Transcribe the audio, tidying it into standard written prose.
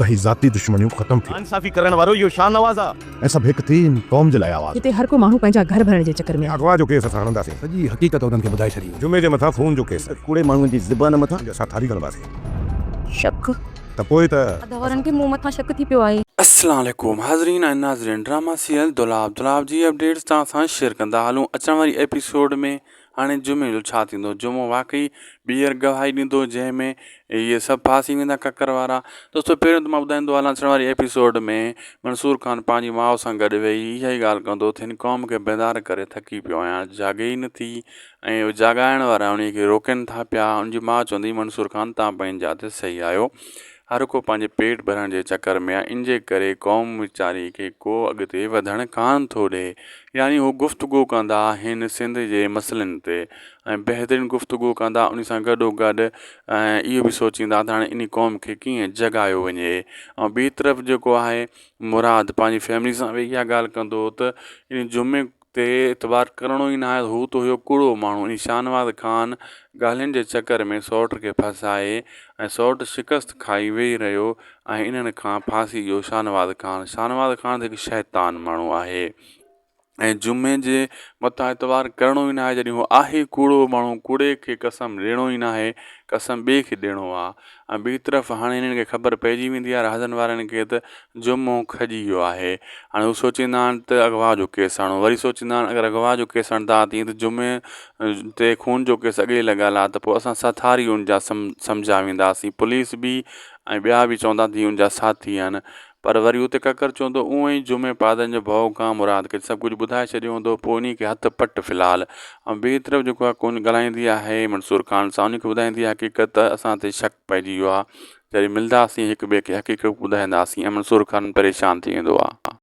ته هي ذاتي دشمنيون ختم ٿي. ناانصافي ڪرڻ وارو اهو شاهنواز آ. ۽ سڀ هڪ ٿي هن قوم جي لاء آواز. هتي هر ڪو ماڻهو پنهنجا گهر ڀرڻ جي چڪر ۾ آهي. اغوا جو ڪيس اسان هڻنداسين. سڄي حقيقت انهن کي ٻڌائي ڇڏي. جمعي جي مٿان خون جو ڪيس. ڪوڙي ماڻهوء جي زبان مٿان. اسان ٿاري ڪنداسين. شڪ. ته پوء ته. ادا وارن کي مون مٿان شڪ ٿي پيو آهي. السلام عليڪم حاضرين ۽ ناظرين ڊراما سيريل دولاب دولاب جي اپڊيٽس توهان سان شيئر ڪندا هلون اچڻ واري ايپيسوڊ ۾ هاڻي جمعي جو ڇا ٿيندو؟ جمعو واقعي ٻيهر گواهي ڏيندو جنهن ۾ اهي سڀ ڦاسي ويندا ڪڪر وارا. دوستو پهريون ته مان ٻڌائيندو هلان اچڻ واري ايپيسوڊ ۾ منصور خان پنهنجي ماء سان گڏ ويهي اها ئي ڳالهه ڪندو ته هن قوم کي بيدار ڪري ٿڪي پيو آهيان جاڳي ئي نٿي ۽ جاڳائڻ وارا انهي کي روڪين ٿا پيا ان جي ماء چوندي منصور خان تان پنهنجي جاء تي صحيح آهيو هر ڪو پنهنجي پيٽ ڀرڻ جي چڪر ۾ آهي ان جي ڪري قوم ويچاري کي ڪو اڳتي وڌڻ ڪانه ٿو ڏي يعني هو گفتگو ڪندا آهن سنڌ جي مسئلن تي ۽ بهترين گفتگو ڪندا ان سان گڏو گڏ ۽ اهو به سوچيندا ته هاڻي ان قوم کي ڪيئن جڳايو وڃي ۽ ٻي طرف جيڪو آهي مراد پنهنجي فيملي سان ويهي اها ڳالهه ڪندو ته ان جمعي تي اعتبار ڪرڻو ئي ناهي هو ته هيو ڪوڙو ماڻهو ۽ شاهنواز خان ڳالهين جي چڪر ۾ سئوٽ کي ڦاسائي ۽ سئوٽ شڪست کائي ويهي رهيو ۽ انهن کان ڦاسي ويو شاهنواز خان شاهنواز خان ته هڪ شيطان ماڻهو آهي ۽ جمعي جي مٿان اعتبار ڪرڻو ئي ناهي جڏهن هو آهي ڪوڙو ماڻهو ڪوڙي کي قسم ڏيڻو ئي ناهي قسم ٻئي کي ڏيڻو آ ۽ ٻي طرف هاڻي هنن کي خبر پئجي ويندي آهي رازن وارن کي ته جمعو کڄي ويو آهي هاڻي هو سوچيندا آهن ته اغوا جو ڪيس آڻو وري سوچيندا آهن اگر اغوا جو ڪيس آڻدا تيئن ته جمعي تي خون جو ڪيس اڳي ئي لڳل آهي ته پوء اسان سٿاري ان جا سمجهيا وينداسين پوليس به ۽ ٻيا به چوندا ته هي ان جا ساٿي آهن پر وري اتي ڪڪر چوندو اونئن ئي جمعي پادن جو ڀؤ کان مراد کي سڀ ڪجهه ٻڌائي ڇڏيو هوندو پوء انهي کي هٿ پٽ في الحال ۽ ٻئي طرف جيڪو آهي ڪون ڳالهائيندي آهي منصور خان سان انهي کي ٻڌائيندي آهي حقيقت ته اسان تي شڪ پئجي ويو آهي جڏهن ملنداسين هڪ ٻئي کي حقيقت ٻڌائينداسين ۽ منصور خان پريشان ٿي ويندو آهي.